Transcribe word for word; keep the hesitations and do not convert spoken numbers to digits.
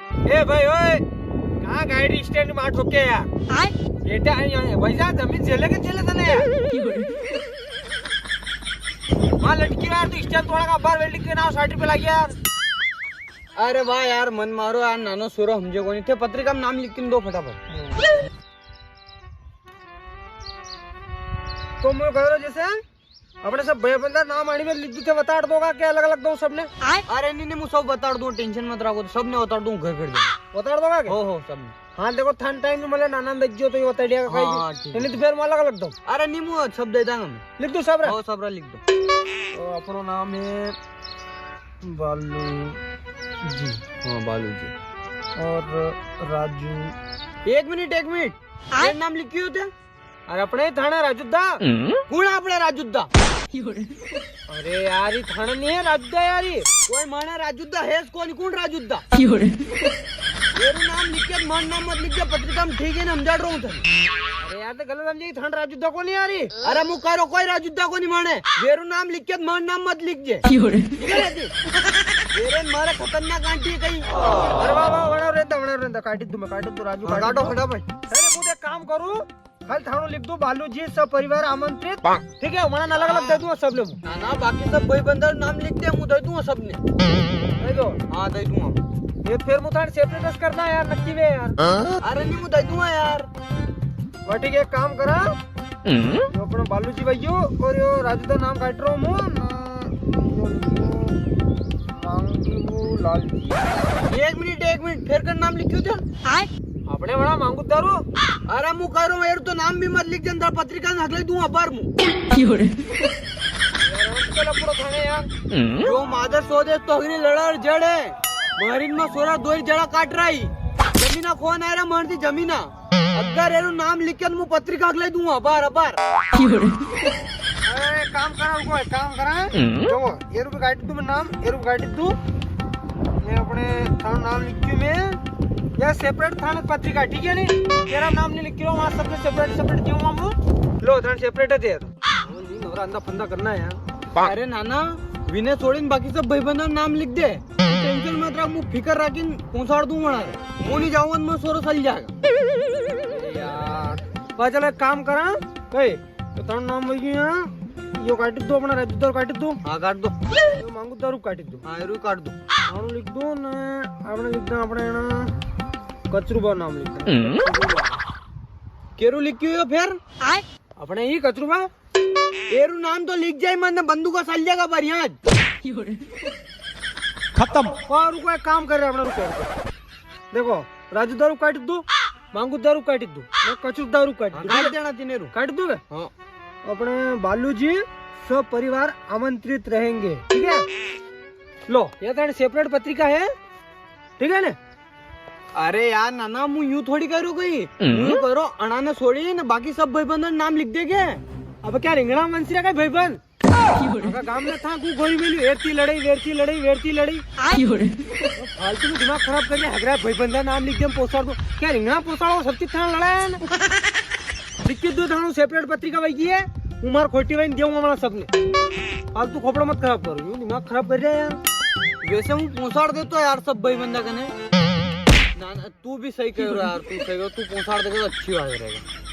ए भाई ओए, कहाँ गाड़ी स्टैंड में ठोके यार? आय? बेटा, आय, आय, भाई साहब, जमीन झेले के झेले तने यार। वहाँ लटकी यार, तू स्टैंड तोड़ा का बार वेल्डिंग के नाम साठ रुपए लागी यार। अरे वाह यार, मन मारो यार, नानो सोरो हमजे कोनी थे, पत्रिका में नाम लिख के दो फटाफट। तो मैं कह रहा जैसे अपने सब भाई बंदा नाम आनी में लिख दी थे, बता दोगा क्या अलग अलग दो सबने? अरे नी नी, मु सब बता दूं, टेंशन मत रखो, सबने बता दूं घर घर जाके। बता दोगा क्या? हो हो, सबने। हाँ देखो, थान टाइम में मतलब नाना दज्जो तो ये बता दिया हाँ, हाँ, ठीक है। नहीं तो फिर मैं अलग अलग दो। अरे नी, मु सब दे दांगा मैं। लिख दो सब रे? हो, सब रे लिख दो। तो अपनो नाम है बालू जी। हाँ, बालू जी। और राजू। एक मिनट, एक मिनट। ये नाम लिखियो थे? अरे अपने ही थाना राजूदा। हम्म? कुण अपने राजूदा? अरे यार, ये थाना नहीं है राजूदा यार, ये। कोई माना राजूदा है, कौन, कुण राजूदा? वेरू नाम लिख के मन नाम मत लिख दे पत्रिका में, ठीक है ना, समझा रहा हूँ थाने। अरे यार, तो गलत समझे, थाना राजूदा कोनी यार ये। अरे मु करो कोई राजूदा कोनी माने, वेरू नाम लिख के मन नाम मत लिख दे। ठीक है ना जी? वेरे मारे खतरनाक आंटी है कहीं। अरे वाह, वाह, वड़ा रहता, वड़ा रहता, काटी दूं मैं, काटी दूं राजू, हाँ, काटी काटो, दूं। काटो भाई। अरे मु एक काम करूं, खाली थाणो लिख दो, बालू जी सब परिवार आमंत्रित। ठीक है, वरना अलग अलग दे दूंगा सबने। ना, ना, बाकी सब भाई बंदा नाम लिख दे, मु दे दूंगा सबने। दे दो। हाँ, दे दूंगा। ये फिर मु थाणे सेपरेट करना यार, नक्की में यार। अरे नी, मु दे दूंगा यार। वा ठीक है, एक काम करा। हम्म? तो अपना बालू जी भाइयो और यो राजू दा नाम काट रहा हूँ मु, ना, मांगू लाल जी। एक मिनट, एक मिनट, फेर कर नाम लिख्यो था? आय? अपने बड़ा मांगू दारू। अरे मु कह रहा हूँ, यार तो नाम भी मत लिख, जनता पत्रिका में हगले दूं अबार मु। क्यों रे? यार, हम तो लफड़ो खाने यार। हम्म? जो मादर सो दे तो हगरी लड़ार जड़ है। मारिन में सोरा दोई जड़ा काट रही। जमीना कौन आ रहा, मरती जमीना। अगर एरो नाम लिख के मु पत्रिका हगले दूं अबार, अबार। क्यों रे? अरे, काम करा, रुको, एक काम करा। हम्म? देखो, एरू भी काट दूं मैं नाम, एरू भी काट दूं। ये अपने थानो नाम लिख दूं मैं। या सेपरेट थाने पत्रिका, ठीक है नी? तेरा नाम नहीं लिख रहा हूँ, वहाँ सबने सेपरेट, सेपरेट क्यों मामू? लो, थाने सेपरेट है तेरा। वो नहीं, नवरा अंधा फंदा करना है यार। अरे नाना, विने छोड़ीन बाकी सब भाई बंदा नाम लिख दे। टेंशन मत रख, मु फिकर राखीन पहुंचाड़ दूं वणा। मु नहीं जाऊंगा, मैं सोरो चल जाएगा। यार, बा चलो एक काम करा, कई तो थारो नाम वही है, यो काट दो, अपना राजू दारू काट दो। हाँ, काट दो। यो मांगू दारू काट दो। हाँ, एरू काट दो। थारो लिख दो ना, आपने लिख दो, अपने ना कचरू बा नाम लिख दो। हम्म। केरू लिख क्यों यो फिर? आय? अपने ही कचरू बा। एरू नाम तो लिख जाए, मन बंदूका साल जाएगा बार यहाँ। खत्म। और रुको, एक काम कर रहे हैं अपना, रुको, रुको। देखो, राजू दारू काट दो, मांगू दारू काट दो, मैं कचरू दारू काट हाँ, दो। काट देना तीने रू। काट दो बे? हाँ। अपने बालू जी सब परिवार आमंत्रित रहेंगे, ठीक है? लो, ये थारी सेपरेट पत्रिका है, ठीक है ना? अरे यार नाना, मु यूं थोड़ी करूँ कई। हम्म। मु यूं करो, अणा ने छोड़ी ने बाकी सब भाईबंद नाम लिख दे के। अब क्या रिंगणा वंशिया का भाईबंद? आखा गाम में था, कु गोरी मेली, वेरती लड़ाई, वेरती लड़ाई, वेरती लड़ाई। क्यों रे? फालतू में दिमाग खराब कर लिया, हगरा भाईबंदा नाम लिख दे, पोसाड़ दो। क्या रिंगणा पोसाड़ो, सब चीज थाना लड़ाया है ना? लिख के दो, थानू सेपरेट पत्रिका वही की है, उमार खोटी वही देऊंगा हमारा सबने। फालतू खोपड़ा मत खराब करो, यूं दिमाग खराब कर रहा है यार। वैसे हूँ पोसाड़ देतो यार सब भाईबंदा कने। ना, ना, तू भी सही कह रहा यार, तू सही कह, तू पोसाड़ देगा तो अच्छी बात रहेगा।